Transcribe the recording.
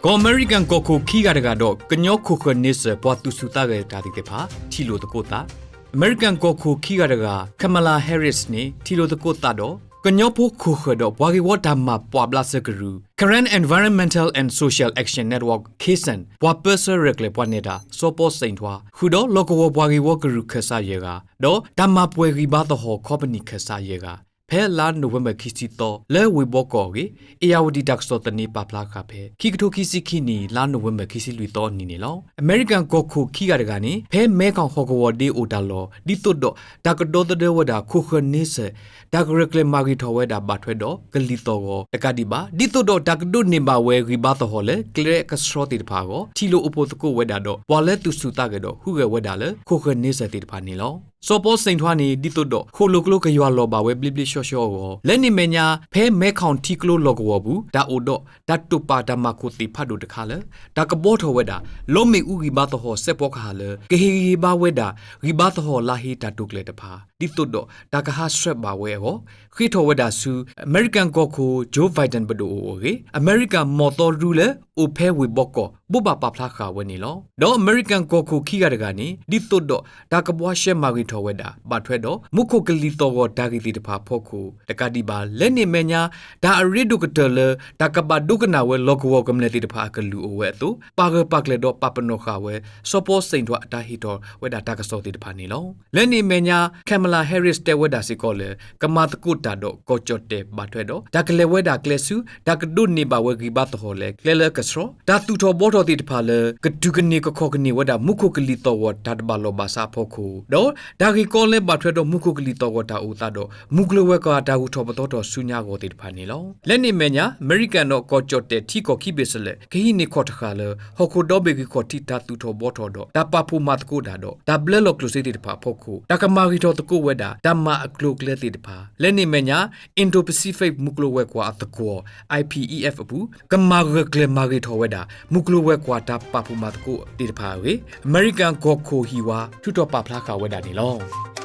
ပှၤအမဲရကၤကီၢ်ခိၣ်ခံဂၤတဂၤဒီး ကညီခိၣ်ဃၢၤန့ဆၢၣ် ပှၤသူၣ်ဆူၣ်သးဂဲၤတၢ်သ့ၣ်တဖၣ် ထံၣ်လိာ်သကိးသး. အမဲရကၤကီၢ်ခိၣ်ခံဂၤတဂၤ Kamala Harris န့ၣ် ထံၣ်လိာ်သကိးသးဒီး ကညီဖိခိၣ်ဃၢၤဒီး ပှၤဂ့ၢ်ဝီတၢ်မၤပှၢ်ဘျးစၢၤကရူၢ် Karen Environmental and Social Action Network, KESAN ပှၤပၢဆှၢရဲၣ်ကျဲၤပှၤနဲၣ်တၢ် စီၤပီစ့ၣ်ထွါ ဃုာ်ဒီး လီၢ်ကဝီၤပှၤဂ့ၢ်ဝီကရူၢ်ခၢၣ်စးယဲၢ်ဂၤ ဒီးတၢ်မၤပှဲၤဂံၢ်ဘါသဟီၣ်ခီပနံၣ်ခၢၣ်စးယဲၢ်ဂၤ ဖဲလါနိၣ်ဝ့ဘၢၣ်ခံဆံသီ လၢဝ့ၢ်ဘီကီၢ်အဂ့ၢ် အ့ၣ်ယၣ်ဝတံၣ်တၢ်ကစီၣ်သန့ပာ်ဖျါဃာ်ဖဲ ခံကထိခံဆံခံနံၣ် လါနိၣ်ဝ့ဘၢၣ်ခံဆံလွံၢ်သီအနံၤန့ၣ်လီၤ. အမဲရကၤကီၢ်ခိၣ်ခံဂၤတဂၤန့ၣ် ဖဲမဲခီၣ်ဟီၣ်ကဝီၤဒ့အိၣ်တၢ်လီၢ် ဒ်သိးဒီးတၢ်ကဒီသဒၢဝဲဒၣ်ခိၣ်ဃၢၤန့ဆၢၣ် တၢ်ကရဲၣ်ကျဲၤမၤဂ့ၤထီၣ်ဝဲဒၣ်ဘၣ်ထွဲဒီး ကလံၣ်သီၣ်ဂီၤတကးဒံးဘၣ် ဒ်သိးဒီးတၢ်ကဒိးန့ၢ်ဘၣ်ဝဲဂံၢ်ဘါသဟီၣ်လၢကျဲကဆှီသ့ၣ်တဖၣ်အဂီၢ် ထံၣ်လိာ်အိၣ်ဖှိၣ်သကိးဝဲဒၣ်ဒီး ပှၤလၢသူၣ်ဆူၣ်သးဂဲၤဒီးဟူးဂဲၤဝဲဒၣ်လၢခိၣ်ဃၢၤန့ဆၢၣ်သ့ၣ်တဖၣ်န့ၣ်လီၤ. စီၤပီစ့ၣ်ထွါန့ၣ် ဒ်သိးဒီး ဃိၣ်လိာ်ကျိကယွၤလီၤဘၣ်ဝဲဘျ့ဘျ့ဆှီဆှီအဂီၢ် လၢန့ၣ်အမဲာ်ညါ ဖဲမဲခီၣ်ထံကျိလီၢ်ကဝီၤပူၤ တၢ်အိၣ်ဒီးတၢ်တိာ်ပာ်တၢ်မၤခိၣ်သ့ၣ်ဖးဒိၣ်တခါလၢ တၢ်ကဘှီထီၣ်ဝဲဒၣ် လီမ့ၣ်အူဂံၢ်ဘါသဟီၣ်စဲးဖီကဟၣ်လၢ ကဟ့ၣ်ဂံၢ်ဟ့ၣ်ဘါဝဲဒၣ် ဂံၢ်ဘါသဟီၣ်လါဟ့တၢ်တိာ်ကျဲၤတဖၣ် ဒ်သိးဒီးတၢ်ကဟးဆှဲးဘၣ်ဝဲအဂီၢ် ဃ့ထီၣ်ဝဲဒၣ်ဆူ အမဲရကၤကီၢ်ခိၣ် Joe Biden ပဒိၣ်အိၣ်အဂ့ၢ် အမဲရကၤမီၢ်သီရူလၢအိၣ်ဖဲဝ့ၢ်ဘီကီၢ် ဘိးဘၣ်ပာ်ဖျါဃာ်ဝဲန့ၣ်လီၤ. ဒီးအမဲရကၤကီၢ်ခိၣ်ခံဂၤတဂၤန့ၣ် ဒ်သိးဒီးတၢ်ကဘှါရှဲမၤဂ့ၤထီၣ်ဝဲဒၣ် ဘၣ်ထွဲဒီး မူခိၣ်ကလံၣ်သီၣ်ဂီၤတၢ်ဂ့ၢ်သ့ၣ်တဖၣ်အဖီခိၣ် တကးဒံးဘၣ် လၢန့ၣ်အမဲာ်ညါ တၢ်အရ့ဒိၣ်ကတၢၢ်လၢ တၢ်ကဘၣ်ဒိကနၣ်ဝဲလီၢ်ကဝီၤကမျၢၢ်သ့ၣ်တဖၣ်အကလုၢ်အိၣ်ဝဲအသိး ပာ်ဂၢၢ်ပာ်ကျၢၤဒီးပာ်ပနီၣ်ဃာ်ဝဲ စီၤပီစ့ၣ်ထွါအတၢ်ဟ့ၣ်ထီၣ်ဝဲဒၣ်တၢ်ကစီၣ်သ့ၣ်တဖၣ်န့ၣ်လီၤ. လၢန့ၣ်အမဲာ်ညါ Kamala Harris တဲဝဲဒၣ်စ့ၢ်ကီးလၢ ကမၤသကိးတၢ်ဒီးကီၢ်ကၠီၣ်တဲၣ်ဘၣ်ထွဲဒီး တၢ်ကလဲၤဝဲဒၣ်ကျဲဆူ တၢ်ကဒိးန့ၢ်ဘၣ်ဝဲဂံၢ်ဘါသဟီၣ်လၢကျဲလၢကဆှီ တၢ်သူၣ်ထီၣ်ဘှီထီၣ်သ့ၣ်တဖၣ်လၢ ကတုၤကန့ၢ်ကခီၣ်ကန့ၢ်ဝဲဒၣ်မူခိၣ်ကလံၣ်သီၣ်ဂီၤတၢ်တဘၣ်လီၢ်ဘၣ်စးအဖီခိၣ် ဒီးတၢ်ဂ့ၢ်ကီလၢဘၣ်ထွဲဒီးမူခိၣ်ကလံၣ်သီၣ်ဂီၤတၢ်အိၣ်သးဒီး မုၢ်ကျိၤဝဲၤကွာ်တၢ်ဂုၤထီၣ်ပသီထီၣ်ဆူညါအဂီၢ်သ့ၣ်တဖၣ်န့ၣ်လီၤ. လၢန့ၣ်အမဲာ်ညါ အမဲရကၤဒီးကီၢ်ကၠီၣ်တဲၣ်ထံကီၢ်ခံဘ့ၣ်ဆဲးလဲၣ် ကဟံးန့ၢ်ခီၣ်တဃာ်လၢ ဟီၣ်ခိၣ်ဒီဘ့ၣ်ဂ့ၢ်ခီၣ်ထံးတၢ်သူၣ်ထီၣ်ဘှီထီၣ်ဒီး တၢ်ပာ်ဖှိၣ်မၤသကိးတၢ်ဒီး တၢ်ဘျၢလီၤကျိၣ်စ့သ့ၣ်တဖၣ်အဖီခိၣ် တၢ်ကမၤဂ့ၤထီၣ်သကိးဝဲဒၣ် တၢ်မၤအကျိၤအကျဲသ့ၣ်တဖၣ် လၢန့ၣ်အမဲာ်ညါ Indo-Pacific မုၢ်ကျိၤဝဲၤကွာ်အသကွီၤ I P E F အပူၤ ကမၤဂၢၢ်ကျၢၤမၤဂ့ၤထီၣ်ဝဲဒၣ် မုၢ်ကျိၤဝဲၤကွာ်တၢ်ပာ်ဖှိၣ်မၤသကိးသ့ၣ်တဖၣ်အဂ့ၢ် အမဲရကၤကီၢ်ခိၣ်ဟံၣ်ဝါ ထုးထီၣ်ပာ်ဖျါဃာ်ဝဲဒၣ်န့ၣ်လီၤ.